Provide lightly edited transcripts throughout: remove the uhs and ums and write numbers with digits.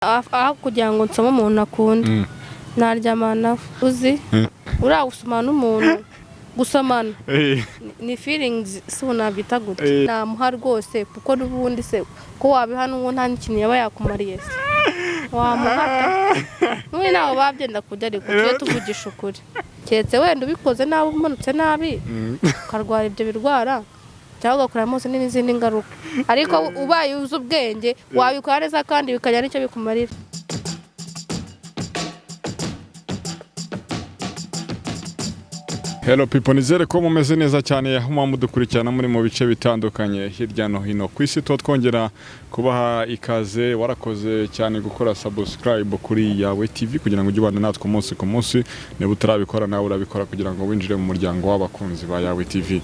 Aho kugira ngo nsome umuntu akunda, naryamana nawe. Uzi uriya gusomana n'umuntu, gusomana ni feelings, si ubu nabyita gute? Namuha rwose, kuko n'ubundi se ko wabiha n'ubu nta n'ikintu yaba yakumariye, se wamuhata n'ubundi ntawe babyenda kujya. Ariko tujye tuvugisha ukuri, keretse wenda ubikoze nabi, umanutse nabi, ukarwara ibyo birwara cyangwa ugakoramo n'izindi ngaruka, ariko ubaye uzi ubwenge wabikora neza kandi bikagira n'icyo bikumarira. Hello people, nizere ko mumeze neza cyane aho muba mudukurikirana muri mu bice bitandukanye hirya no hino ku isi. Tuba twongera kubaha ikaze. Warakoze cyane gukora subscribe kuri Yawe TV kugira ngo ujye ubana natwe umunsi ku munsi. Niba utarabikora nawe urabikora kugira ngo winjire mu muryango w'abakunzi ba Yawe TV.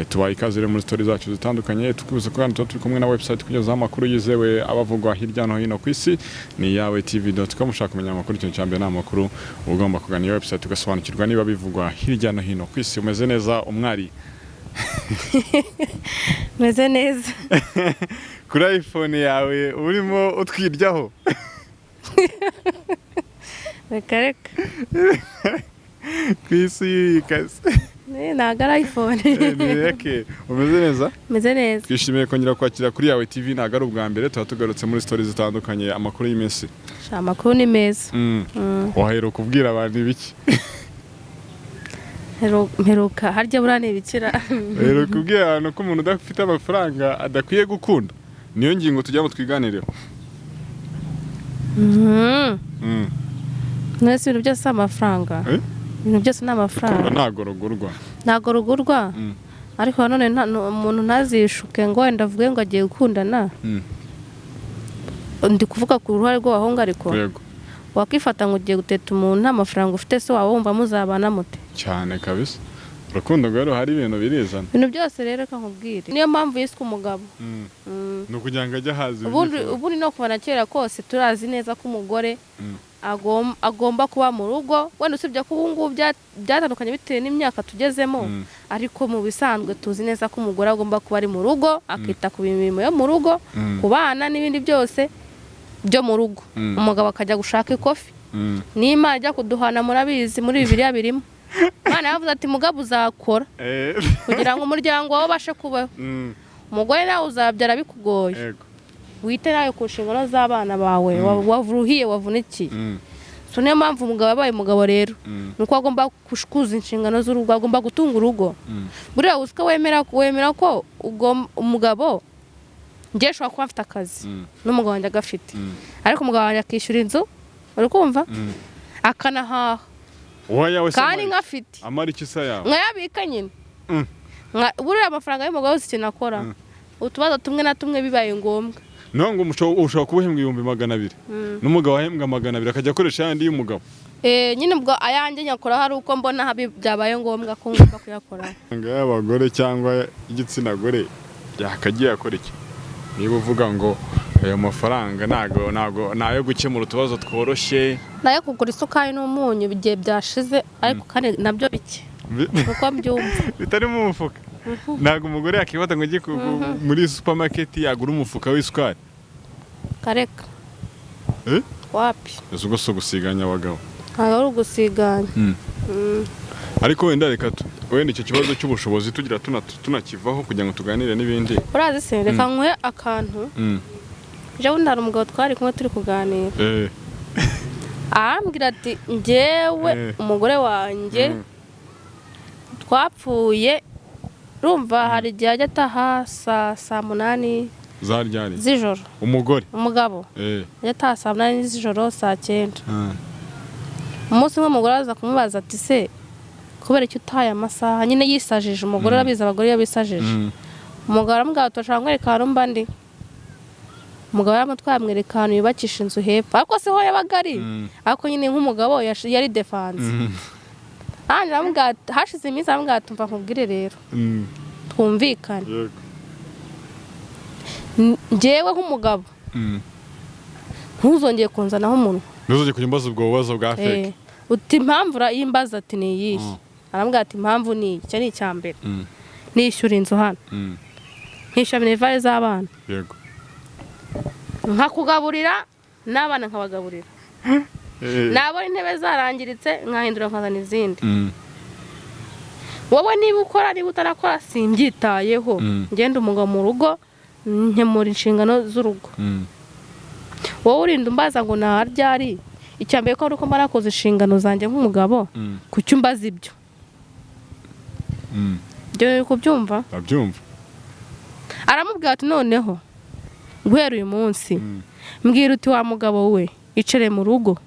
Tubaha ikaze rero muri story zacu zitandukanye, tukubuze ko kandi tuba turi kumwe na website kugezaho amakuru yizewe abavugwa hirya no hino ku isi, ni yawetv.com. Ushaka kumenya amakuru, ikintu cya mbere ni amakuru, uba ugomba kugana iyo website ugasobanukirwa niba bivugwa hirya no hino ku isi. Umeze neza, umwari? Meze neza. Kuri iPhone yawe urimo utwiryaho? Reka reka. Ku isi yikaze. Ntabwo ari iPhone. Nireke, umeze neza? Meze neza. Twishimiye kongera kwakira kuri Yawe TV. Ntabwo ari ubwa mbere, tuba tugarutse muri stories zitandukanye. Amakuru y'iminsi? Sha, amakuru ni meza. Waheruka kubwira abantu ibiki? Mperuka harya buriya ni ibikira? Uheruka kubwira abantu ko umuntu udafite amafaranga adakwiye gukunda. Niyo ngingo tujya ngo twiganireho. Mwese ibintu byose si amafaranga? Eh? Ibintu byose ni amafaranga? Ntabwo rugurwa. Ntabwo rugurwa. Ariko nanone umuntu ntazishuke ngo wenda avuge ngo agiye gukundana. Ndi kuvuga ku ruhare rw'abahungu, ariko wakifata ngo ugiye guteta umuntu nta mafaranga ufite, se waba wumva muzabana mute? Cyane kabisa, urukundo rero hari ibintu birizana. Ibintu byose rero, reka nkubwire, niyo mpamvu yiswe umugabo. Ni ukugira ngo ajye ahaza Ubundi ibyifuzo. ubundi no kuva na kera kose turazi neza ko umugore agomba kuba mu rugo. Wenda usibye ko ubu ngubu byatandukanye bitewe n'imyaka tugezemo, ariko mu bisanzwe tuzi neza ko umugore agomba kuba ari mu rugo, akita ku mirimo yo mu rugo, ku bana n'ibindi byose byo mu rugo, umugabo akajya gushaka ikofi. N'Imana ijya kuduhana, murabizi, muri Bibiliya birimo, Imana yavuze ati: "Mugabo uzakora kugira ngo umuryango wawe ubashe kubaho, umugore nawe uzabyara bikugoye, wite nawe ku nshingano z'abana bawe wavuruhiye, wavunikiye." So niyo mpamvu umugabo yabaye umugabo rero, ni uko agomba kuzuza inshingano z'urugo, agomba gutunga urugo. Buriya uzi ko wemera ko umugabo, njye nshobora kuba mfite akazi n'umugabo wanjye agafite, ariko umugabo wanjye akishyura inzu, uri kumva, akanahaha. Wowe yawe se Kandi amara iki? nkafite. Amara iki se yawe? Nkayabika nyine. Buriya amafaranga y'umugabo wese ikintu akora, utubazo tumwe na tumwe bibaye ngombwa. Niyo ngo ushobora kuba uhembwa 200,000, n'umugabo ahembwa 200, akajya akoresha yandi y'umugabo. Nyine ubwo ayanjye nyakora hari uko mbona byabaye ngombwa ko ngomba kuyakoraho. Amafaranga y'abagore cyangwa igitsina gore yakagiye akora iki? Niba uvuga ngo ayo mafaranga ntago ni ayo gukemura utubazo tworoshye? Nayo kugura isukari n'umunyu igihe byashize, ariko kandi nabyo bike, uko mbyumva. Bitarimo umufuka, ntabwo umugore yakifata ngo ajye muri supermarket yagura umufuka w'isukari. Kareka. Eh? Wapi. Ese ubwo si ugusiganya abagabo? Ntabwo ari ugusiganya. Ariko wenda reka wenda icyo kibazo cy'ubushobozi tugira tunakivaho kugira ngo tuganire n'ibindi. Urazi se, reka nkwe akantu. Ejo bundi hari umugabo twari kumwe turi kuganira, arambwira ati: "Njyewe umugore wanjye twapfuye, urumva hari igihe ajya ataha saa 8 Za ryari? z'ijoro." Umugore? Umugabo. Ajya ataha saa 8 z'ijoro, saa 9. Umunsi umwe umugore aza kumubaza ati: "Se kubera icyo utaye amasaha?" Nyine yisajije umugore, urabizi abagore iyo bisajije. Umugabo aramubwira ati: "Turashaka nkwereka ahantu mba ndi." Umugabo yaramutwaye, amwereka ahantu yubakisha inzu hepfo, ariko siho yabaga ari. Ariko nyine nk'umugabo yari defanse. Hanyuma aramubwira hashize iminsi aramubwira ati: "Mva nkubwire rero, twumvikane. Njyewe nk'umugabo, ntuzongeye kunzanaho umunwa." Ntuzongere kujya umbaza ubwo bubazo bwa fake. Uti: "Impamvu urayimbaza?" Ati: "Ni iyihe?" Aramubwira ati: "Impamvu ni iyi, icyo ni icya mbere, nishyura inzu hano, nkishyura minerval z'abana, nkakugaburira." N'abana nkabagaburira. Nabona intebe zarangiritse nkahindura nkazana izindi. Wowe niba ukora, niba utarakora, simbyitayeho. Ngenda umugabo mu rugo, nkemura inshingano z'urugo. Wowe urinda umbaza ngo naharyari? Icya mbere ko ari uko mba nakoze inshingano zanjye nk'umugabo. Kuki umbaza ibyo? Ibyo uri kubyumva? Ndabyumva. Aramubwira ati: "Noneho guhera uyu munsi, mbwira uti: 'Wa mugabo we, icare mu rugo,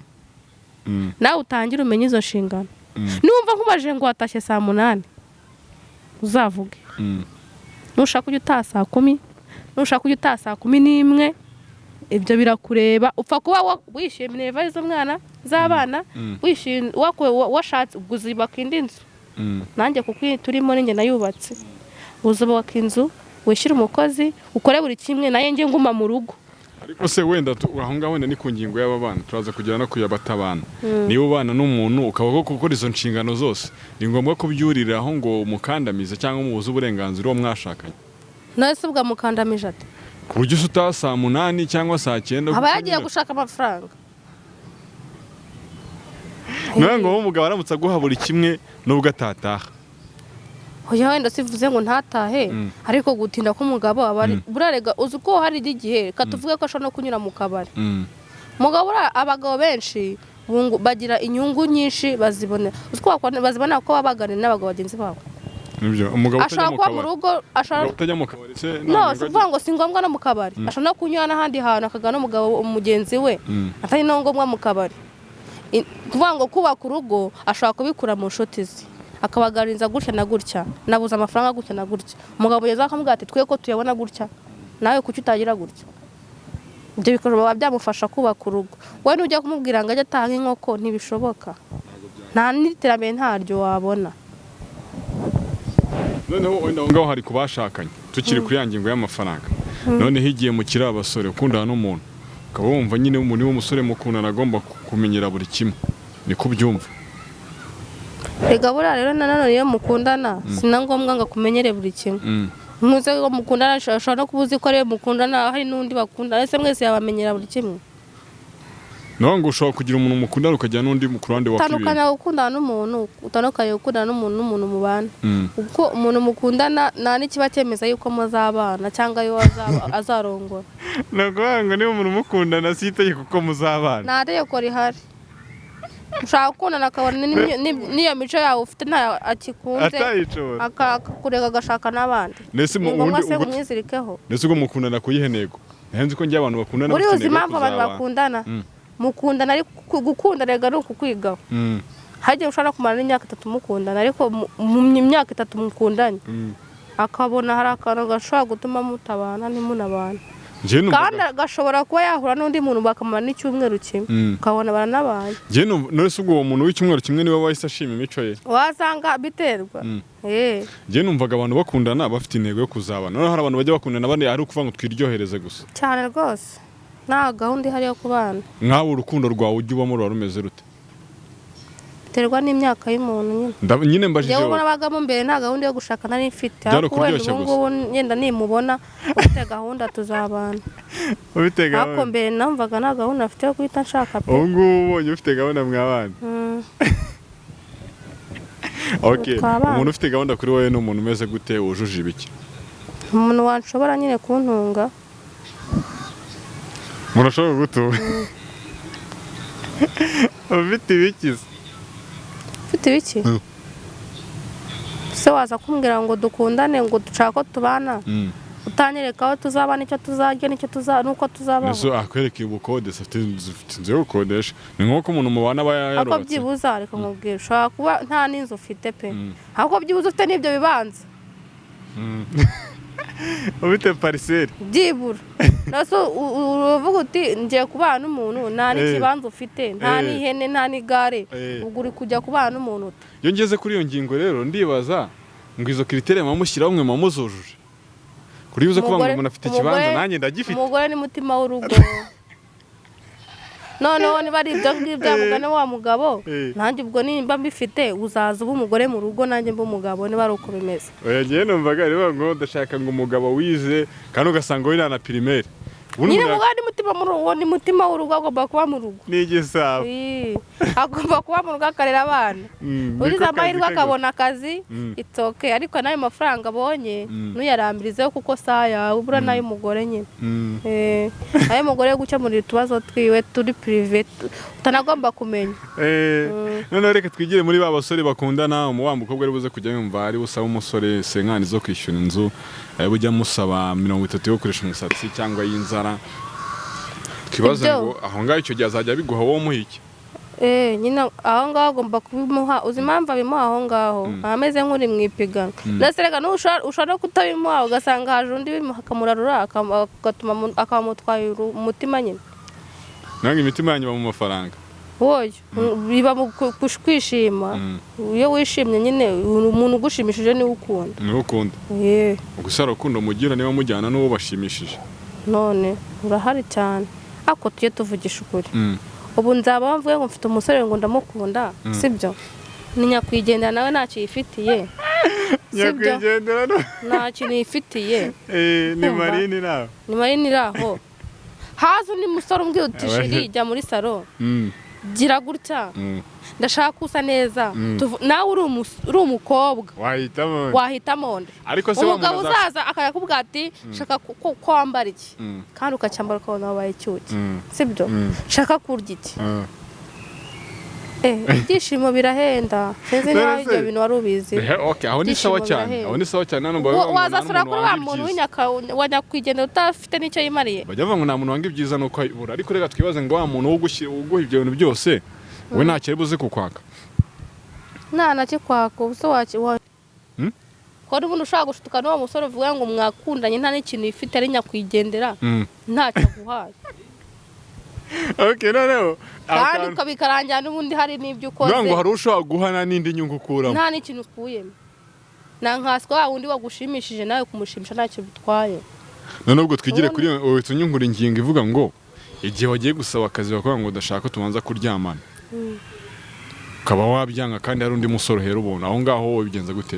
nawe utangire umenye izo nshingano.' Numva nkubajije ngo watashye saa 8, uzavuge. Nushaka ujya utaha saa 10, nushaka ujya utaha saa 11, ibyo birakureba. Upfa kuba wishyuye minerval z'umwana, z'abana, wishyuye, washatse ubwo uzubaka indi nzu. Nanjye kuko iyi turimo ninjye nayubatse. Uzubaka inzu, wishyure umukozi, ukore buri kimwe, nayo njye nguma mu rugo." Ariko se wenda aho ngaho wenda ni ku ngingo y'aba bana, turaza kugera no kuyabatabana. Niba ubana n'umuntu ukaba koko gukora izo nshingano zose, ni ngombwa kubyuriraho ngo umukandamize cyangwa umubuze uburenganzira uwo mwashakanye? Nawe se bwamukandamije ate? Ku buryo se utaha saa 8 cyangwa saa 9? Aba yagiye gushaka amafaranga. Niyo ngo umugabo aramutse aguha buri kimwe nubwo atataha? Oya, wenda sivuze ngo ntatahe, ariko gutinda k'umugabo aba ari burarega. Uzi ko hari igihe, reka tuvuge ko ashobora no kunyura mu kabari. Umugabo abagabo benshi bagira inyungu nyinshi, bazibona, uzi ko bazibona ko baba baganira n'abagabo bagenzi babo. Nibyo, umugabo utajya Ashobora mu kuba mu kabari, rugo, ashobora umugabo utajya mu kabari se no nta si nyungu ukuvuga ngo si ngombwa no mu kabari, ashobora no kunyura n'ahandi hantu akagana n'umugabo mugenzi we, atari no ngombwa mu kabari. Kuvuga ngo kubaka urugo ashobora kubikura mu nshuti ze, akabaganiriza gutya na gutya, nabuze amafaranga gutya na gutya. Umugabo mugenzi we akamubwira ati: "Twe ko tuyabona gutya, nawe kuki utagira gutya?" Ibyo bikorwa byamufasha kubaka urugo. Wowe nujya kumubwira ngo ajye ataha nk'inkoko, ntibishoboka, nta n'iterambere ntaryo wabona. Noneho wenda aho ngaho hari ku bashakanye, tukiri kuri ya ngingo y'amafaranga. Noneho igihe mukiri abasore, ukundana n'umuntu, ukaba wumva nyine umuntu w'umusore mukundana agomba kumenyera buri kimwe, niko ubyumva? Rega buriya rero nanone iyo mukundana si na ngombwa ngo akumenyere buri kimwe. Muze ko mukundana, ashobora no kuba uzi ko ariwe mukundana, hari n'undi bakundana. Ese mwese yabamenyera buri kimwe? Naho ngo ushobora kugira umuntu mukundana, ukagira n'undi ku ruhande wakibintu. Utandukanya gukundana n'umuntu, utandukanye gukundana n'umuntu n'umuntu mubana, kuko umuntu mukundana nta n'ikiba cyemeza yuko muzabana cyangwa yuko azarongora. Ni ukuvuga ngo niba umuntu mukundana si itegeko ko muzabana? Nta tegeko rihari. Ushaka gukundana akabona n'iyo mico yawe ufite ntayo akikunze, atayishobora, akakureka agashaka n'abandi. Ndetse Ni ngombwa ubundi se umwizirikeho? Ndetse ubwo mukundana ku yihe ntego? Nzi ko njye abantu bakundana Buriya bafite uzi intego yo impamvu abantu kuzabana. bakundana? Mukundana ariko gukunda rega ni ukukwigaho. Hari igihe ushobora kumara n'imyaka 3 mukundana, ariko mu myaka 3 mukundanye, akabona hari akantu gashobora gutuma mutabana, ntimunabana. Njye numvaga Kandi gashobora kuba yahura n'undi muntu bakamara n'icyumweru kimwe, ukabona baranabaye. Njye numva none se ubwo uwo muntu w'icyumweru kimwe niwe wahise ashima imico ye? Wasanga biterwa. Njye numvaga abantu bakundana bafite intego yo kuzabana. Noneho hari abantu bajya bakundana bane ari ukuvuga ngo twiryohereze gusa. Cyane rwose, nta gahunda ihari yo kubana. Nkawe urukundo rwawe ujya ubamo ruba rumeze rute? Biterwa n'imyaka y'umuntu nyine. Nyine mbajije Njyewe wowe. ubona abagamo mbere nta gahunda yo gushaka nari mfite. Byari Ariko wenda ukuryoshya ubu ngubu ngenda nimubona ufite gahunda tuzabana. Ufite Ariko gahunda? mbere numvaga nta gahunda mfite yo guhita nshaka pe. Ubu ngubu ubonye ufite gahunda mwabana? Okay. Twabana. Umuntu ufite gahunda kuri wowe ni umuntu umeze gute, wujuje ibiki? Umuntu wanshobora nyine kuntunga. Umuntu ashobora kugutunga ufite ibikize? Ufite ibiki? Se waza kumbwira ngo dukundane, ngo dushaka ko tubana, utanyereka aho tuzaba n'icyo tuzarya n'icyo tuza n'uko tuzabaho? Ese akwereka ubukode se, afite inzu yo gukodesha, ni nk'uko umuntu mubana aba Ariko yarubatse. byibuza, reka nkubwire, ushobora kuba nta n'inzu ufite pe, ariko byibuze ufite n'ibyo bibanza. Ufite parcelle. Byibura nase uravuga uti ngiye kubana n'umuntu, nta n'ikibanza ufite, nta n'ihene, nta n'igare, ubwo uri kujya kubana n'umuntu ute? Iyo ngeze kuri iyo ngingo rero ndibaza ngo izo critères muba mushyiraho mwe muba muzujuje kuri buze kuvuga ngo umuntu afite ikibanza, nanjye ndagifite? Umugore ni mutima w'urugo. Noneho niba ari ibyo ngibyo mugane wa mugabo, nanjye ubwo nimba mbifite uzaza uba umugore mu rugo, nanjye mba umugabo, niba ari uko bimeze. Oya, ngewe numvaga rero ngo ndashaka ngo umugabo wize, kandi ugasanga we na primaire. Ubundi Nyine umuntu mugabo ni mutima mu rugo, ni mutima w'urugo, agomba kuba mu rugo. Ni igisabo. Ii, agomba kuba mu rugo akarera abana. Niko Ugize kazi amahirwe ke gusa. akabona akazi, it's okay, ariko n'ayo mafaranga abonye ntuyarambirizeho, kuko saa yawe ubura n'ay'umugore nyine. Ay'umugore yo gukemurira utubazo twiwe turi privé utanagomba kumenya. Noneho reka twigire muri ba basore bakundana. Wa mukobwa ari buze kujya yumva ari busabe umusore 50 zo kwishyura inzu, ari bujya amusaba 30 yo gukoresha umusatsi cyangwa y'inzara. Twibaze Ibyo- ngo aho ngaho icyo gihe azajya abiguha, wowe umuha iki? Nyine aho ngaho agomba kubimuha. Uzi impamvu abimuha aho ngaho? Aba ameze nk'uri mu ipiganwa. Ndetse reka ushobora no kutabimuha, ugasanga haje undi bimuha akamurarura, agatuma akamutwaye umutima nyine. Nange imitima yanyu iba mu mafaranga? Wowe biba mu kwishima. Iyo wishimye nyine, umuntu ugushimishije niwe ukunda. Niwe ukunda. Gusa urukundo mugira niba mujyana n'uwo bashimishije. None urahari cyane, ariko tujye tuvugisha ukuri. Ubu nzaba mvuge ngo mfite umusore ngo ndamukunda, sibyo? Ni nyakwigendera, nawe ntacyo yifitiye, sibyo? Nyakwigendera no Nta kintu yifitiye. Ni Kumva. Marini nawe. Ni Marini iri aho. Haza undi musore umbwira uti: Aba- "Chéri, jya muri salon, gira gutya, ndashaka ko usa neza." Nawe uri umukobwa, wahitamo? Wahitamo nde? Ariko se wa Umugabo muntu aza- uzaza akakubwira ati: "Shaka ko wambara iki," kandi ukacyambara ukabona wabaye icyuki, sibyo? "Shaka kurya iki." Ibyishimo birahenda, sinzi niba None se- ibyo bintu wari ubizi. Okay, aho ni Ibyishimo sawa cyane. birahenda. Aho ni sawa cyane. Hano bavuga ngo nta Wazasura n'umuntu kuri wa wanga muntu ibyiza. wa nyakwigendera udafite n'icyo yimariye. Bajya bavuga ngo nta muntu wanga ibyiza nuko ayibura, ariko reka twibaze ngo wa muntu uguha ibyo bintu byose, we ntacyo ari buze kukwaka? Nta nakikwaka, ubu se waki Hmm? Ko n'ubundi ushobora gushutuka n'uwo musore uvuga ngo mwakundanye, nta n'ikintu yifite, ari nyakwigendera, ntacyo aguhaye. Okay, noneho Kandi akantu- bikarangira n'ubundi hari n'ibyo ukoze. Bivuga ngo hari ushobora guhana n'indi nyungu ukuramo. Nta n'ikintu ukuyemo, nta nkaswe wa wundi wagushimishije, nawe kumushimisha ntacyo bitwaye. Noneho ubwo twigire Ubundi- kuri iyo tunyungura ingingo ivuga ngo igihe wagiye gusaba akazi bakavuga ngo udashaka ko tubanza kuryamana, ukaba wabyanga, kandi hari undi musore uhera ubuntu aho ngaho, wowe bigenza gute?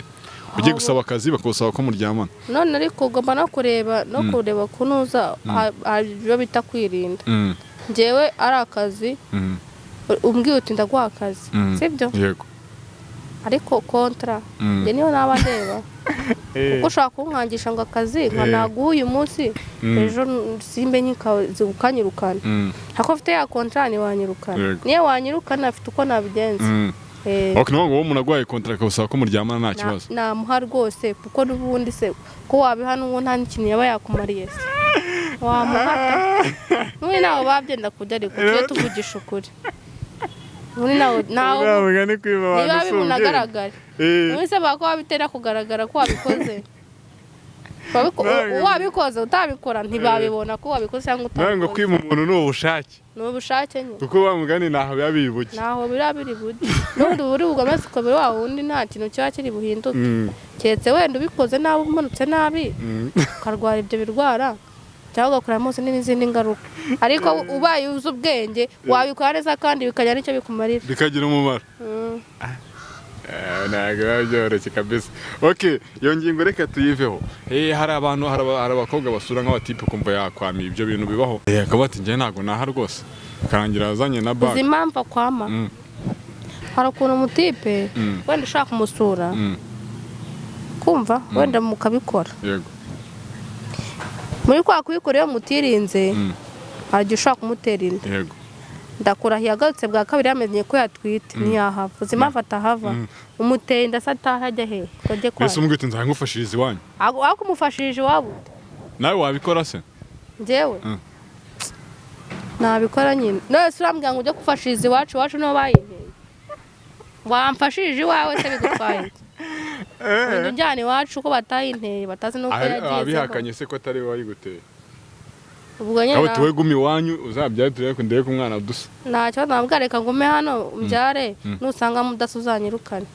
Ugiye Aho- gusaba akazi bakagusaba ko muryamana. None ariko ugomba no kureba kunuza ibyo bita kwirinda. Njyewe ari akazi, umbwiye uti: "Ndaguha akazi," sibyo? Yego. Ariko contrat, njye niyo naba ndeba, kuko ushobora kunkangisha ngo akazi nka naguha uyu munsi, ejo simbe nkikazi ukanyirukana. Ariko ufite ya contrat ntiwanyirukana. Niyo wanyirukana, afite uko nabigenza. Ok, ni ngo umuntu aguhaye contrat akagusaba ko muryamana, nta kibazo? Namuha rwose, kuko n'ubundi se ko wabiha n'uwo nta n'ikintu yaba yakumariye se wamuhata? N'ubundi ntawe babyenda kujya, ariko tujye tuvugisha ukuri, ubundi ntawe Uriya mugani kwiba abantu niba si ubwenge. bimunagaragara. Ubundi se bako wabitera kugaragara ko wabikoze? Wabikoze utabikora ntibabibona ko wabikoze cyangwa Nawe ngo utabikoze. kwima umuntu ni ubushake. Ni ubushake nyine. Kuko wa mugani ntaho biba biri buke. Ntaho biriya biri bujye, n'ubundi buri bugomeze ukabiri wa wundi, nta kintu kiba kiri buhinduke, keretse wenda ubikoze nabi, umanutse nabi, ukarwara ibyo birwara cyangwa ugakuramo n'izindi ngaruka. Ariko ubaye uzi ubwenge wabikora neza kandi bikagira n'icyo bikumarira. Bikagira umumaro. Ntabwo biba byoroshye kabisa. Ok, iyo ngingo reka tuyiveho. Hari abantu, hari abakobwa basura nk'abatipe ukumva yakwamiye. Ibyo bintu bibaho? Akaba ati: "Njye ntabwo naha rwose," karangira azanye na Uzi bag. impamvu akwama? Hari ukuntu umutipe wenda ushaka kumusura, kumva wenda mukabikora, muri kwa kubikora iyo mutirinze, hari igihe ushobora kumutera inda. Ndakurahiye, agarutse bwa kabiri yamenye ko yatwite ntiyahava. Uzi impamvu atahava? Umuteye inda se ataha ajya hehe ngo ajye Mbese kwa umubwira uti: "Nzajya ngufashiriza iwanyu." Aho kumufashirije iwabo. Nawe wabikora se? Njyewe nabikora nyine. None se urambwira ngo ujye gufashiriza iwacu? Iwacu niho bayinteye. Wamfashirije iwawe se bigutwaye iki? Wenda unjyana iwacu ko batayinteye, batazi n'uko yagezemo. Abihakanye se ko atari we wayiguteye? Ubwo nyine Nawe tuwe guma iwanyu uzabyare, turebe ko ndebe ko umwana dusa. Nta kibazo, nabwo reka ngume hano mbyare, nusanga mudasa uzanyirukane.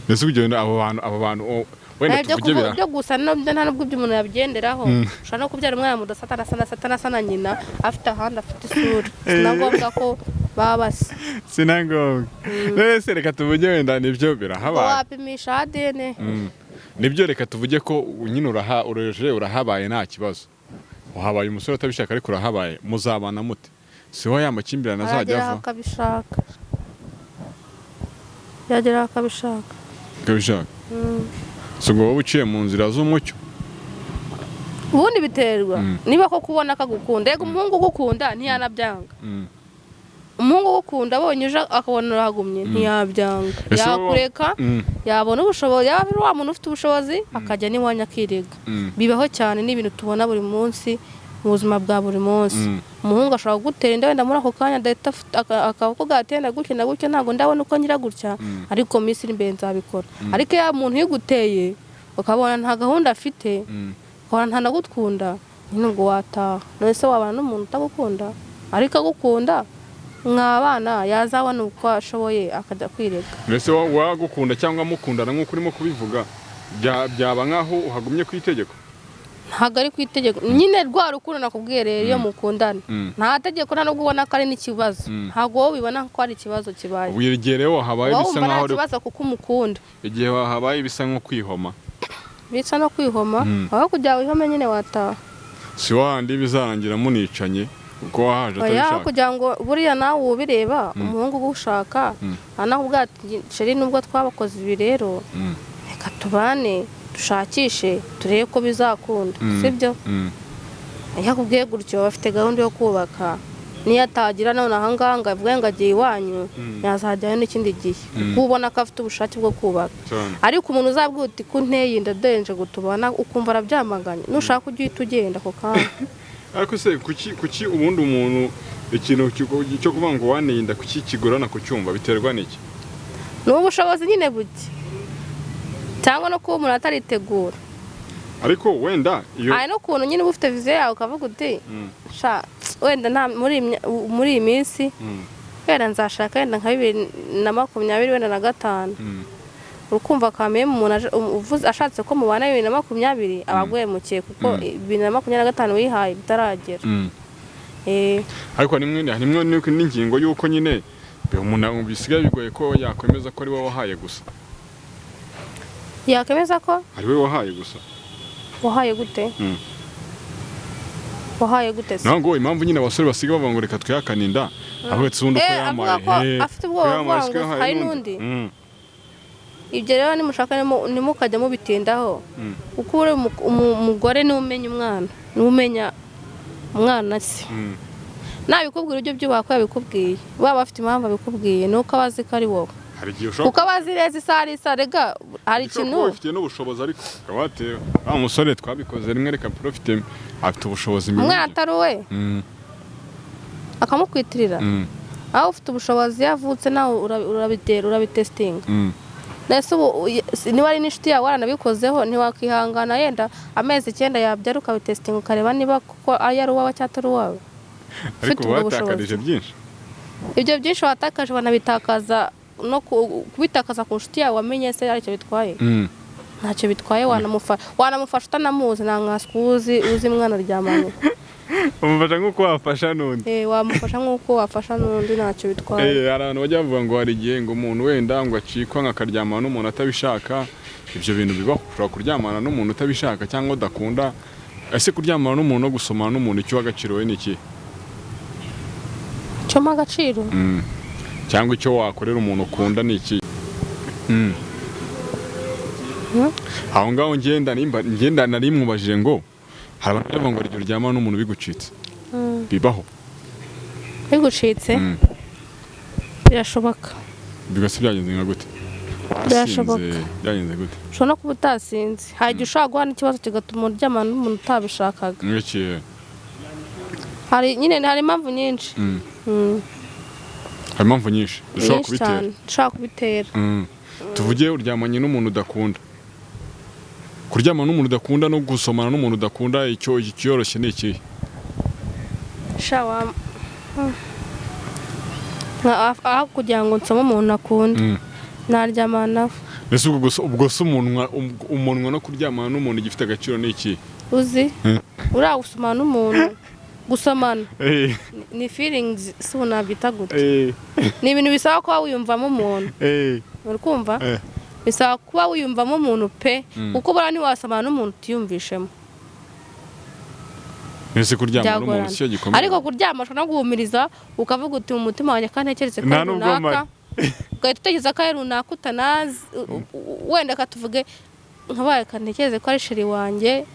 Mbese ugenda abo bantu wenda Ibyo tuvuge bira byo gusa nabyo nta nubwo ibyo umuntu yabigenderaho. Ushobora no kubyara umwana mudasa atanasa na nyina, afite ahandi afite isura. Si na ngombwa ko baba basa. Si na ngombwa. None se reka tuvuge wenda nibyo birahabaye. Wapimisha ADN. Nibyo, reka tuvuge ko nyine uraha uroje urahabaye, nta kibazo. Uhabaye umusore utabishaka, ariko urahabaye, muzabana mute? Siho ya makimbirane azajya Arageraho ava? akabishaka, yageraho akabishaka. Ukabishaka. Si ubwo wowe uciye mu nzira z'umucyo. Ubundi biterwa niba koko ubona akagukunda. Yego, umuhungu ugukunda ntiyanabyanga. Umuhungu ugukunda abonye uje akabona urahagumye, ntiyabyanga. Ese wowe- Yakureka. Yabona ubushobozi, yaba ari wa muntu ufite ubushobozi, akajya n'iwanyu akirega. Bibaho cyane, ni ibintu tubona buri munsi mu buzima bwa buri munsi. Umuhungu ashobora kugutera inda wenda muri ako kanya adahita akavuga ati wenda gutya na gutya, ntabwo ndabona uko ngira gutya, ariko mu minsi iri imbere nzabikora. Ariko iyo umuntu uyiguteye ukabona nta gahunda afite, ukabona ntanagukunda nyine, ubwo wataha. None se wabana n'umuntu utagukunda? Ariko agukunda mwabana, yazabona uko ashoboye akajya kwirega. Mbese wagukunda cyangwa mukundana nk'uko urimo kubivuga, byaba nk'aho uhagumye ku itegeko? Ntabwo ari ku itegeko nyine. Rwa rukundo nakubwiye rero, iyo mukundana nta tegeko, nta nubwo ubona ko ari n'ikibazo. Ntabwo wowe ubibona ko ari ikibazo kibaye. Ubu igihe rero habaye Wowe bisa wumva nta nk'aho kibazo kuko umukunda. Igihe habaye bisa nko kwihoma. Bisa no kwihoma, aho kugira ngo wihome nyine wataha. Si wahandi bizarangira municanye kuko wahaje Oya, aho atabishaka? kugira ngo buriya nawe ubireba, umuhungu ugushaka anakubwira ati: "Chéri, nubwo twabakoze ibi rero, reka tubane, dushakishe, turebe ko bizakunda." Sibyo? Iyo akubwiye gutyo, bafite gahunda yo kubaka. Niyo atagira none ahangaha ngo avuge ngo agiye iwanyu, yazajyayo n'ikindi gihe, kuko ubona ko afite ubushake bwo kubaka. Cyane. Ariko umuntu uzabwira uti: "Ko unteye inda, denje ngo tubana," ukumva arabyamaganye, nushaka ujye uhita ugenda ako kanya. Ariko se kuki ubundi umuntu ikintu cyo kuvuga ngo waneye inda, kuki kigorana kucyumva? Biterwa n'iki? Ni ubushobozi nyine buke, cyangwa no kuba umuntu ataritegura. Ariko wenda iyo Hari n'ukuntu nyine uba ufite vision yawe, ukavuga uti: "Sha, wenda nta muri iyi minsi, wenda nzashaka wenda nka 2025, wenda na gatanu." Urukumva kameye umuntu ashatse ko mubana 2020, aba aguhemukiye, kuko 2025 wihaye bitaragera. Ariko harimwe n'ingingo y'uko nyine umuntu bisigaye bigoye ko yakwemeza ko ari wowe wahaye gusa. Yakwemeza ko Ari we wahaye gusa. Wahaye gute? Wahaye gute se? Naho ngo impamvu nyine abasore basigaye bavuga ngo reka twihakane inda, ahetse ubundi uko Avuga yamaye ko afite ubwoba ko yamaye, avuga siko ngo yahaye hari n'undi. Ibyo rero nimushaka ntimukajya mubitindaho, kuko uri umugore niwe umenya umwana, niwe umenya umwana se. Nabikubwira ujye ubyubaha ko yabikubwiye. Waba afite impamvu abikubwiye, ni uko aba azi ko ari wowe. Hari igihe ushobora Kuko aba azi neza isaha n'isaha. Rega hari ushobora ikintu kuba wifitiye n'ubushobozi, ariko ukaba watewe wa musore twabikoze rimwe, reka profite, afite ubushobozi mu Umwana buryo. atari uwe, akamukwitirira. Aho ufite ubushobozi, yavutse nawe urabitera, urabitesitinga. Nese ubu niba ari n'inshuti yawe waranabikozeho, ntiwakwihangana yenda amezi 9 yabyara, ukabitesitinga, ukareba niba koko ari uwawe cyangwa atari uwawe? Ariko Ufite ubwo watakarije bushobozi. byinshi. Ibyo byinshi watakaje wanabitakaza no kubitakaza ku nshuti yawe wamenye se aricyo bitwaye? Ntacyo bitwaye. Wanamufasha utanamuzi, nta nkaswe uzi mwana aryamanye. Umufasha nk'uko wafasha n'undi. Wamufasha nk'uko wafasha n'undi, ntacyo bitwaye. Hari abantu bajya bavuga ngo hari igihe ngo umuntu wenda ngo acikwa ngo akaryamana n'umuntu atabishaka. Ibyo bintu bibaho? Ushobora kuryamana n'umuntu utabishaka cyangwa udakunda? Ese kuryamana n'umuntu no gusomana n'umuntu, icyo agaciro we ni iki? Cyo mpa agaciro. Cyangwa icyo wakorera umuntu ukunda ni iki? Aho ngaho ngenda nimba ngenda nari mwubajije ngo hari abantu bavuga ngo hari igihe uryamana n'umuntu bigucitse. Bibaho? Bigucitse? Birashoboka. Bigase byagenze nka gute? Birashoboka. Wasinze, byagenze gute? Ushobora no kuba utasinze. Hari igihe ushobora guhura n'ikibazo kigatuma uryamana n'umuntu utabishakaga. Nk'ikihe? Hari nyine, hari impamvu nyinshi. Hari impamvu nyinshi zishobora Nyinshi kubitera. cyane ushobora kubitera. Tuvuge uryamanye n'umuntu udakunda. Kuryamana n'umuntu udakunda no gusomana n'umuntu udakunda, icyo icyoroshye ni ikihe? Sha wa aho kugira ngo nsome umuntu akunda, naryamana nawe. Mbese ubwo se umunwa no kuryamana n'umuntu, igifite agaciro ni ikihe? Uzi uriya gusomana n'umuntu, gusomana ni feelings, si ubu nabyita gute? Ni ibintu bisaba kuba wiyumvamo umuntu. Uri kumva? Bisaba kuba wiyumvamo umuntu pe, kuko buriya ntiwasomana n'umuntu utiyumvishemo. Ese kuryama n'umuntu Byagorana. si cyo gikomeye? Ariko kuryama ushobora no guhumiriza, ukavuga uti: "Mu mutima wanjye kandi ntekereze ko Nta ari nubwo runaka." mpari. Ugahita utekereza ko ari runaka utanazi, wenda katuvuge nkabaye kantekereze ko ari chéri wanjye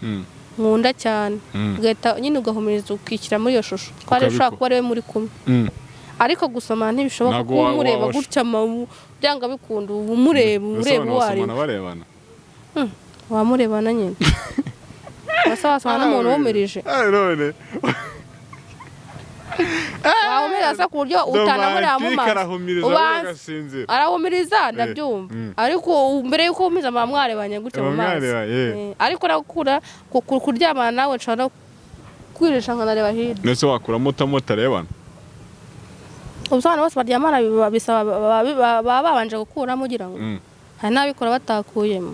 nkunda cyane, ugahita nyine ugahumiriza, ukishyira muri iyo shusho ko ari Ukabikora. ushobora kuba ari we muri kumwe. Ariko gusomana ntibishoboka, Ntabwo kuko umureba gutya byanga bikunda uba umureba, Ese ureba abantu uwo ari we. basomana barebana? Wamurebana nyine, wasa wasomana n'umuntu wumirije. Ah, none Wahumiriza ku buryo utanamureba mu Romantique maso. arahumiriza Ubanza- agasinzira. Arahumiriza, ndabyumva, ariko mbere y'uko uhumiriza muba mwarebanye gutya mu Muba maso. mwarebanye, eh. Ariko nakura kuryamana nawe nshobora no kwirisha nkanareba hirya. Ndetse wakuramo utarebana? Ubusobanuro bose baryamana bisaba baba babanje gukuramo, ugira ngo hari n'abikora batakuyemo.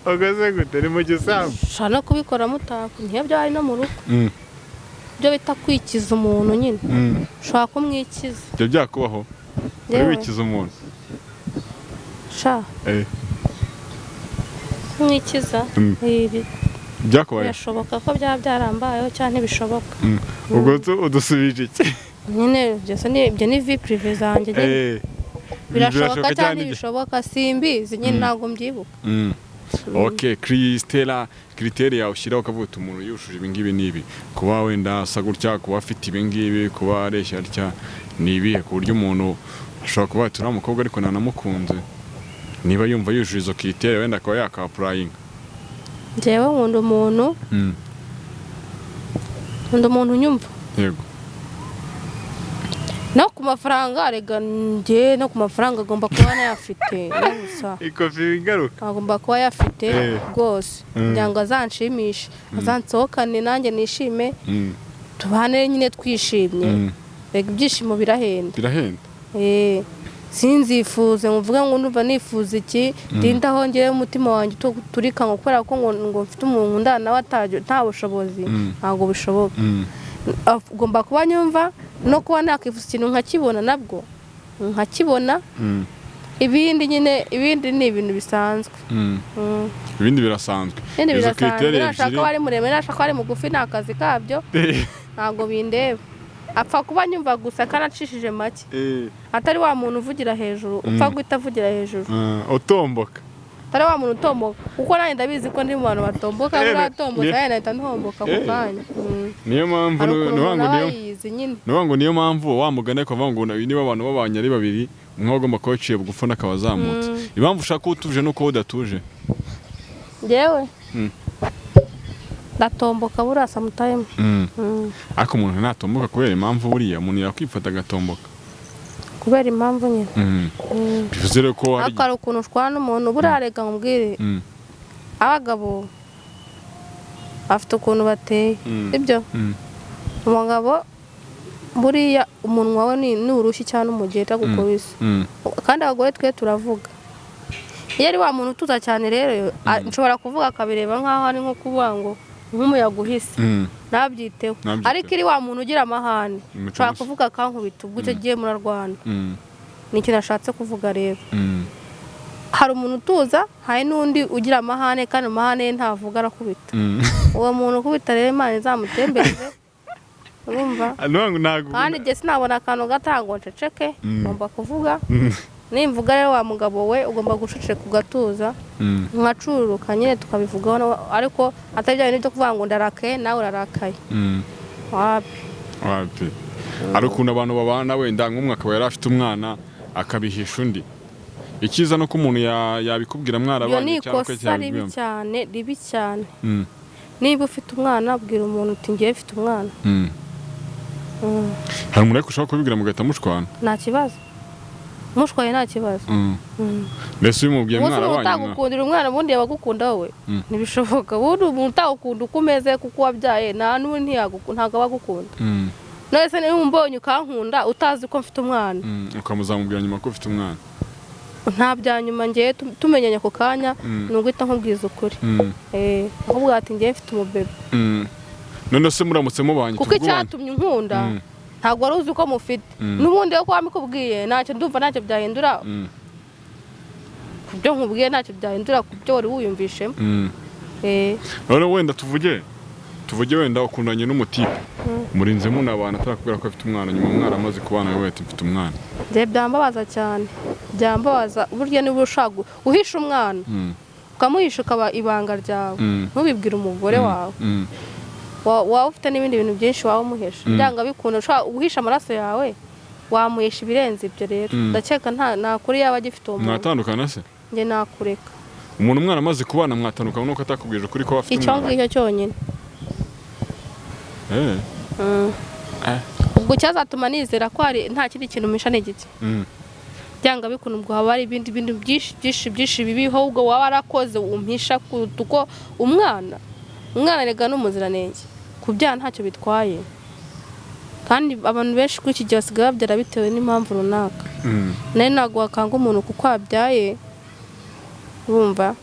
Ukoze gute? Ni mu gisambu? Ushobora no kubikora mutaku, niyo byaba ari no mu rugo, ibyo bita kwikiza umuntu nyine, ushobora kumwikiza. Ibyo byakubaho uri Yewe. wikiza umuntu? Sha, kumwikiza, ibi Byakubayeho? birashoboka ko byaba byarambayeho cyangwa ntibishoboka. Ubwo udusubije iki? Nyine byose ni ibyo, ni vie privée zanjye nyine. Birashoboka cyangwa ntibishoboka, simbizi nyine, ntabwo mbyibuka. Ok, Christella, critère yawe ushyiraho ukavuga uti umuntu yujuje ibi ngibi n'ibi, kuba wenda asa gutya, kuba afite ibi ngibi, kuba areshya atya, ni ibihe? Ku buryo umuntu ashobora kuba ati uriya mukobwa ariko nanamukunze, niba yumva yujuje izo critère, wenda akaba yaka-applyinga. Njyewe nkunda umuntu, nkunda umuntu unyumva. No ku mafaranga rega, njye no ku mafaranga agomba kuba anayafite gusa. Ikofi ingaruka. Agomba kuba ayafite rwose, kugira ngo azanshimishe, azansohokane nanjye nishime, tubane nyine twishimye. Rega ibyishimo birahenda. Birahenda. Sinzifuze ngo mvuge ngo ndumva nifuza iki, ndinde aho ngewe umutima wanjye uturika ngo kubera ko ngo mfite umuntu nkundana nawe nta bushobozi. Ntabwo bishoboka. Agomba kuba nyumva, no kuba nakwifuza ikintu nkakibona, nabwo nkakibona. Ibindi nyine, ibindi ni ibintu bisanzwe. Ibindi birasanzwe. Ibindi Izo birasanzwe. critère Nashaka ebyiri. ko ari muremure, nashaka ko ari mugufi, ni akazi kabyo, ntabwo bindeba, apfa kuba nyumva gusa kandi acishije make, atari wa muntu uvugira hejuru, upfa guhita avugira hejuru. Utomboka. Atari wa muntu utomboka, kuko nanjye ndabizi ko ndi mu bantu batomboka. Buriya atombotse nanjye nahita ntomboka ako kanya. Niyo mpamvu Hari ukuntu ni umuntu ngo aba niyo yiyizi nyine. Ni ngo niyo mpamvu wa mugani kuvuga ngo niba abantu babanye ari babiri, umwe aba agomba kuba yaciye bugufi undi akaba azamutse. Impamvu ushaka ko utuje nuko wowe udatuje. Njyewe ndatomboka buriya sometime. Ariko umuntu ntatomboka kubera impamvu, buriya umuntu yakwifata agatomboka. Kubera impamvu nyine. Bivuze rero ko hari Ariko hari ukuntu ushwana n'umuntu buriya, reka nkubwire, abagabo bafite ukuntu bateye, sibyo? Umugabo buriya umunwa we ni urushyi cyangwa umugeri agukubise. Kandi abagore twe turavuga. Iyo ari wa muntu utuza cyane rero, nshobora kuvuga akabireba nk'aho ari nko kuvuga ngo nk'umuyaga uhise, ntabyiteho. Ntabyiteho. Ariko iri wa muntu ugira amahane, Umuco nshobora mushya. kuvuga akankubita, ubwo icyo gihe murarwana. Ni ikintu ashatse kuvuga rero. Hari umuntu utuza, hari n'undi ugira amahane, kandi amahane ye ntavuga, arakubita. Uwo muntu ukubita rero, Imana izamutembereze, urumva? Ah, no, ntabwo Kandi njye sinabona akantu gato ngo nceceke. Ngomba kuvuga. Nimvuga rero, wa mugabo we, ugomba guceceka ugatuza, nkacururuka nyine tukabivugaho, ariko atari bya bintu byo kuvuga ngo ndarakaye nawe urarakaye. Wapi. Wapi, hari ukuntu abantu babana, wenda nk'umwe akaba yari afite umwana akabihisha undi. Icyiza ni uko umuntu yabikubwira Iyo mwarabanye ni cyangwa ko ikosa ribi yabibwira. cyane, ribi cyane. Niba ufite umwana, bwira umuntu uti: "Ngewe mfite umwana." Hari umuntu ariko ushobora kubibwira mugahita mushwana. Nta kibazo, mushwaye nta kibazo. Mbese ubimubwiye Umunsi umuntu mwarabanye utagukundira umwana, ubundi yaba agukunda wowe? Ntibishoboka. Ubundi umuntu utagukunda uko umeze kuko wabyaye, nta n'ubundi ntabwo aba agukunda. None se niba umbonye ukankunda utazi ko mfite umwana, Ukamuzamubwira nyuma ko ufite umwana? Nta bya nyuma, ngewe tumenyanye ako kanya, ni uguhita nkubwiza ukuri. Akubwira ati: "Ngewe mfite umubebe." None se muramutse mubanye, Kuko tuvuge ubanye. icyatumye unkunda, ntabwo wari uzi ko mufite. N'ubundi yo kuba mbikubwiye, ntacyo ndumva, ntacyo byahindura ku byo nkubwiye, ntacyo byahindura ku byo wari wiyumvishemo. None wenda tuvuge Tuvuge wenda ukundanye n'umutipe, murinze munabana atarakubwira ko afite umwana, nyuma mwaramaze kubana wowe ati mfite umwana. Njye byambabaza cyane, byambabaza. Burya niba ushaka uhisha umwana, ukamuhisha ukaba ibanga ryawe, ntubibwire umugore wawe, waba ufite n'ibindi bintu byinshi waba umuhisha. Byanga bikunda ushobora guhisha amaraso yawe, wamuhisha ibirenze ibyo rero. Ndakeka nta kuri yaba agifite uwo muntu. Mwatandukana se? Njye nakureka. Umuntu umwana amaze kubana mwatandukana nuko atakubwije ukuri ko afite Icyo umwana? ngicyo cyonyine. Ubwo cyazatuma nizera ko hari nta kindi kintu umpisha ni igiki? Byanga bikunda ubwo haba hari ibindi bintu byinshi byinshi byinshi bibiho ubwo waba warakoze umpisha kuruta uko umwana rega ni umuziranenge. Kubyara ntacyo bitwaye, kandi abantu benshi kuri iki gihe basigaye babyara bitewe n'impamvu runaka. Nawe ntabwo wakanga umuntu kuko wabyaye, urumva?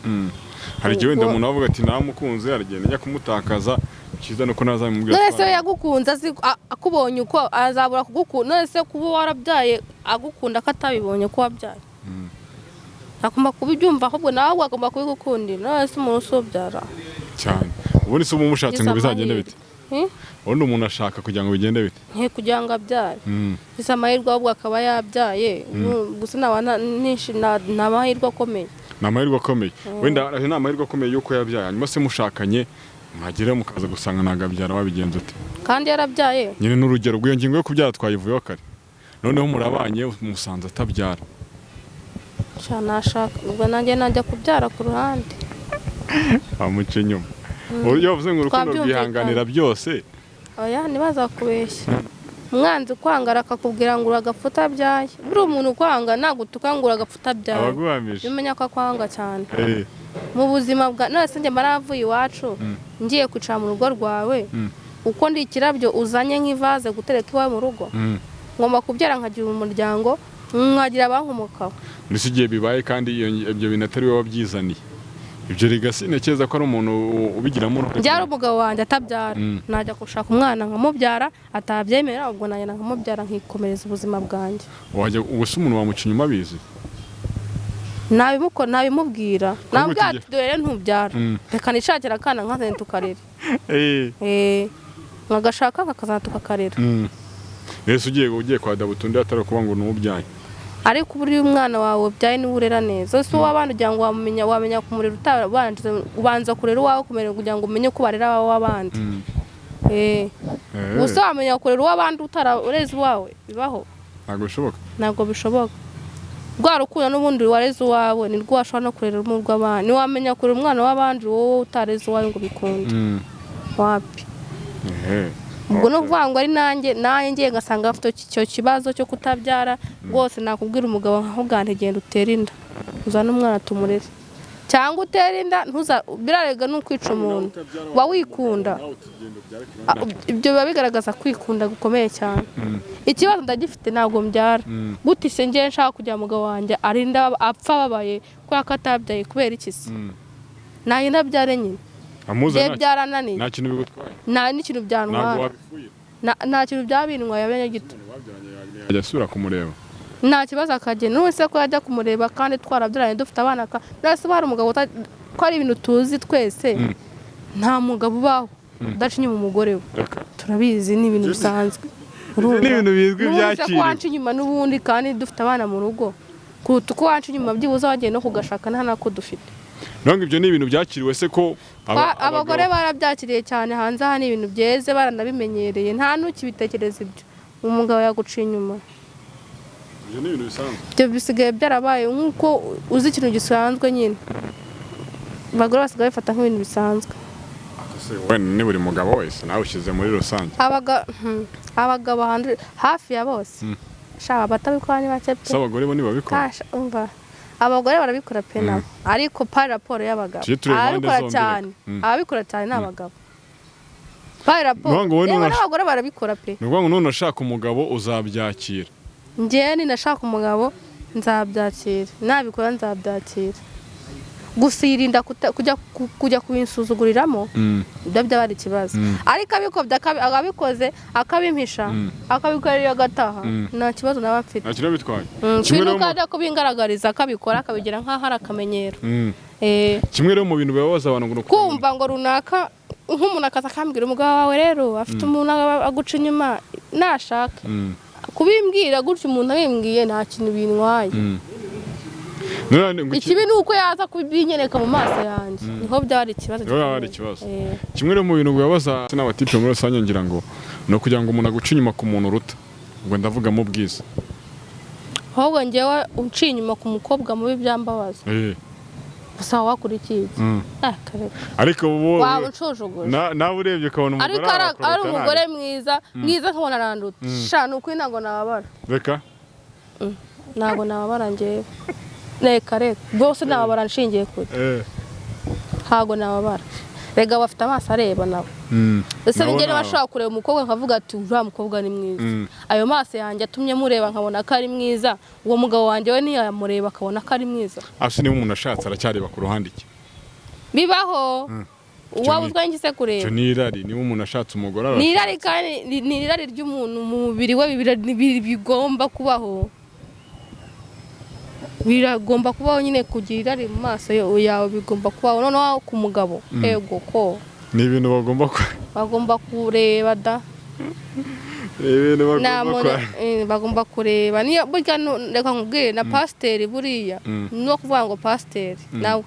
Hari igihe wenda umuntu avuga ati namukunze, hari igihe njya kumutakaza, cyiza nuko nazamubwira. None se we yagukunze azi akubonye uko azabura kugukunda? None se kuba warabyaye agukunda ko atabibonye ko wabyaye, agomba kubibyumva, ahubwo nawe agomba kubigukundira. None se umuntu usubyara Cyane. Ubundi se uba umushatse ngo Gize bizagende amahirwe. bite? Ubundi umuntu ashaka kugira ngo bigende bite? Nke kugira ngo abyare. Gize amahirwe ahubwo akaba yabyaye. Gusa naba ni amahirwe akomeye. Ni amahirwe akomeye. Wenda ayo ni amahirwe akomeye y'uko yabyaye. Hanyuma se mushakanye, mwagera mukaza gusanga ntabwo abyara, wabigenza ute? Kandi yarabyaye? Nyine n'urugero rw'iyo ngingo yo kubyara twayivuyeho kare. Noneho murabanye, musanze atabyara. Sha, nashaka ubwo nanjye najya kubyara ku ruhande. Amuca inyuma. Uburyo bavuze ngo urukundo Twabyumvikana. rwihanganira byose. Oya, ntibazakubeshya. Umwanzi ukwanga akakubwira ngo uragapfa utabyaye. Buriya umuntu ukwanga nagutuka ngo uragapfa utabyaye, Abaguhamije. jya umenya ko akwanga cyane mu buzima bwa none. Se njye mba naravuye iwacu ngiye kwicara mu rugo rwawe, uko ndi ikirabyo uzanye nk'ivaze gutereka iwawe mu rugo? Ngomba kubyara nkagira umuryango, nkagira abankomokaho. Mbese igihe bibaye kandi ibyo bintu atari wowe wabyizaniye, ibyo rega sintekereza ko ari umuntu ubigiramo uruhare. Byari umugabo wanjye atabyara, najya gushaka umwana nkamubyara, atabyemera ubwo najya nkamubyara nkikomereza ubuzima bwanjye. Wajya ubu se umuntu wamuca inyuma abizi? Nabimubwira, nabwira ati dore rero ntubyara, reka nishakire akana nkazane tukarera. Nkagashaka kakazana tukakarera. Ese ugiye kwa Dabutu undi atari ukuvuga ngo nuwubyaye? Ariko buriya umwana wawe ubyaye niwe urera neza. Ese uw'abandi ugira ngo wamenya kumurera utabanje ubanza kurera uwawe kumenya kugira ngo umenye uko barera abawe w'abandi? Gusa wamenya kurera uw'abandi utarareze uwawe, bibaho? Ntabwo bishoboka. Ntabwo bishoboka. Rwa rukundo n'ubundi wareze uwawe nirwo washobora no kurera urw'abandi. Ntiwamenya kurera umwana w'abandi wowe utareze uwawe ngo bikunde. Wapi. Ubwo ni ukuvuga ngo ari nanjye ngiye ngasanga afite icyo kibazo cyo kutabyara, rwose nakubwira umugabo nkakubwira nti genda utere inda uzane umwana tumurere, cyangwa utere inda ntuza. Birarega ni ukwica umuntu uba wikunda. Ibyo biba bigaragaza kwikunda gukomeye cyane. Ikibazo ndagifite, ntabwo mbyara. Gute se ngewe nshaka kugira umugabo wanjye arinda apfa ababaye kubera ko atabyaye? Kubera iki se? Nanjye ndabyare nyine. Amuza Njye byarananiye. Nta kintu bigutwaye? Nta n'ikintu Ntabwo byantwara. wabifuye? Nta kintu byaba bintwaye abe gito. Yajya asubira kumureba? Nta kibazo, akagenda. N'ubu se ko yajya kumureba kandi twarabyaranye dufite abana, none se hari umugabo ko ari ibintu tuzi twese, nta mugabo ubaho udaca inyuma umugore we. Reka. Turabizi, ni ibintu bisanzwe. Ibyo ni ibintu bizwi. N'ubundi se ko Byakiriwe. wanca inyuma n'ubundi kandi dufite abana mu rugo, kuruta uko wanca inyuma byibuze wagiye no kugashaka nta nako dufite. Ntabwo ibyo ni ibintu byakiriwe se ko Abagore barabyakiriye cyane hanze aha, ni ibintu byeze, baranabimenyereye, nta n'ukibitekereza ibyo umugabo yaguciye inyuma. Ibyo ni ibintu bisanzwe. Ibyo bisigaye byarabaye nk'uko uzi ikintu gisanzwe nyine, abagore basigaye bifata nk'ibintu bisanzwe. Ese wenda ni buri mugabo wese nawe ushyize muri rusange? Abagabo hafi ya bose. Sha, abatabikora ni bake pe. Se abagore bo ntibabikora? Kasha, umva, abagore barabikora pe nabo, ariko par rapport y'abagabo Tujye tureba impande ababikora zombi cyane, reka. Ababikora cyane ni abagabo par rapport. Nukuvuga ngo wowe Yewe, n'abagore barabikora pe. Ni ukuvuga ngo none ushaka umugabo uzabyakira? Njyewe ninashaka umugabo nzabyakira, nabikora nzabyakira, gusa yirinda kujya kubinsuzuguriramo. Ibyo byaba ari ikibazo. Ariko abikobye abikoze akabimpisha, akabikorera iyo agataha, nta kibazo naba mfite. Nta kintu bitwaye. Kimwe Kimwe rero nuko ajya kubingaragariza akabikora akabigira nk'aho ari akamenyero. Kimwe rero mu bintu bibabaza abantu ngo ni Kumva ngo runaka Nk'umuntu akaza akambwira umugabo wawe rero afite umuntu aguca inyuma nashaka kubimbwira gutyo, umuntu abimbwiye nta kintu bintwaye. None ngo Ikibi ni uko yaza kubinyereka mu maso yanjye, niho byari ikibazo Niho byaba ari gikomeye. ikibazo. Eh. Kimwe rero mu bintu bibabaza n'abatipe muri rusange, ngira ngo ni ukugira ngo umuntu aguce inyuma ku muntu uruta, ubwo ndavuga mu bwiza. Ahubwo njyewe uciye inyuma ku mukobwa mubi byambabaza. Gusa wakurikiye iki? Ah, kareka. Ariko ubu Waba unshujuguje. Nawe urebye ukabona umugore Ariko arakuruta, ari umugore nabi. mwiza mwiza nkabona aranduta, sha ni ukuri ntabwo nababara. Reka. Ntabwo nababara njyewe, reka reka, bose nababara nshingiye kure. Ntabwo nababara, rega bafite amaso areba nabo. Ese Nabo njye niba nabo. nshobora kureba umukobwa nkavuga ati uriya mukobwa ni mwiza, ayo maso yanjye atumye mureba nkabona ko ari mwiza, uwo mugabo wanjye we ntiyamureba akabona ko ari mwiza? Ase niba umuntu ashatse aracyareba ku ruhande iki? Bibaho. Waba Icyo uzwa n'iki se Icyo kureba? ni irari. Niba umuntu ashatse umugore Ni irari. arashatse. Kandi ni irari ry'umuntu mu mubiri we, bigomba kubaho, biragomba kubaho nyine. Kugira irari mu maso yawe bigomba kubaho. Noneho ku mugabo, ego ko Ni ibintu bagomba ku bagomba kureba da. Ni ibintu Nta bagomba muntu ku bagomba kureba niyo burya reka nkubwire, na pasiteri buriya, no kuvuga ngo pasiteri nawe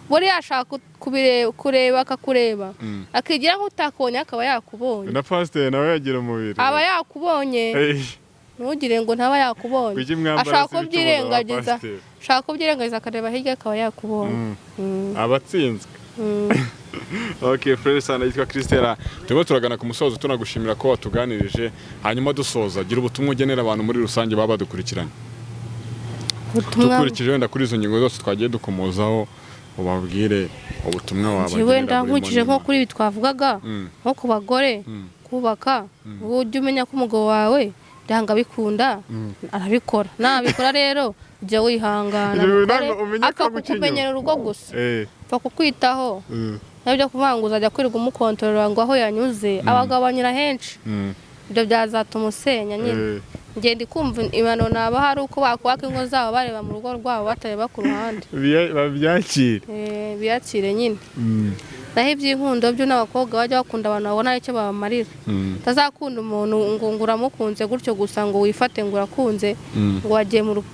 buriya ashaka kureba akakureba, akigira nk'utakubonye akaba yakubonye. Na pasiteri nawe yagira umubiri. Aba yakubonye. Ntugire ngo ntaba yakubonye. Kuki mwambara Ashaka se ibicumuro ba kubyirengagiza. pasiteri? Ashaka kubyirengagiza akareba hirya akaba yakubonye. Abatsinzwe. Okay, fresh sana. Yitwa Christella. Turimo turagana ku musozo, tunagushimira ko watuganirije. Hanyuma dusoza, gira ubutumwa ugenera abantu muri rusange baba badukurikiranye. Ubutumwa Dukurikije wenda kuri izo ngingo zose twagiye dukomozaho, ubabwire ubutumwa Njye wabagenera wenda burimo nkurikije nko n'imana. kuri ibi twavugaga, nko ku bagore, kubaka, ujye umenya ko umugabo wawe byanga bikunda arabikora. Nabikora rero ujya wihangana, Ibyo mukore. ntabwo umenye ko Apfa aguca inyuma. kukumenyera urugo gusa, apfa kukwitaho. Nabyo kuvuga ngo uzajya kwirirwa umukontorora ngo aho yanyuze, abagabo banyura henshi, ibyo byazatuma usenya nyine. Ngenda kumva impanuro nabaha ari uko bakubaka ingo zabo bareba mu rugo rwabo, batareba ku ruhande. Babyakire. Biyakire nyine. Naho iby'inkundo byo, n'abakobwa bajya bakunda abantu babona icyo babamarira. Utazakunda umuntu ngo uramukunze gutyo gusa, ngo wifate ngo urakunze, ngo wagiye mu rugo,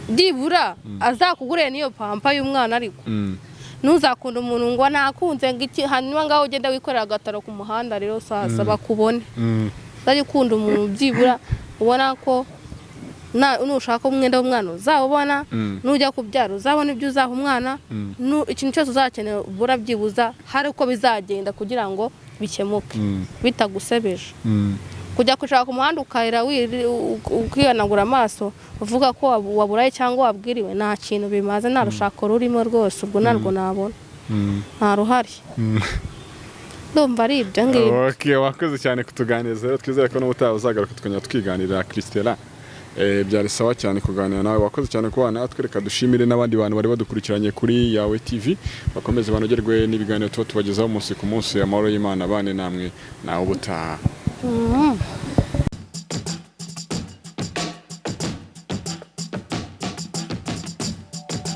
byibura azakuguriye n'iyo pampa y'umwana. Ariko ntuzakunda umuntu ngo nakunze ngo iki, hanyuma ngaho ugenda wikorera agataro ku muhanda rero sasa bakubone. Uzajya ukunda umuntu byibura ubona ko nushaka umwenda w'umwana uzawubona, nujya kubyara uzabona ibyo uzaha umwana, ikintu cyose uzakenera ubura byibuza hari uko bizagenda kugira ngo bikemuke bitagusebeje. Kujya gushaka umuhanda ukahira ukihanagura amaso uvuga ko waburaye cyangwa wabwiriwe, nta kintu bimaze, nta rushako rurimo rwose, ubwo ntarwo nabona, nta ruhari. Ndumva ari ibyo ngibyo. Okay, wakoze cyane kutuganiriza rero. Twizere ko n'ubutaha uzagaruka tukongera tukiganirira. Christella, byari sawa cyane kuganira nawe. Wakoze cyane kubana natwe. Reka dushimire n'abandi bantu bari badukurikiranye kuri Yawe TV, bakomeze banogerwe n'ibiganiro tuba tubagezaho umunsi ku munsi. Amahoro y'Imana bane namwe, nawe ubutaha.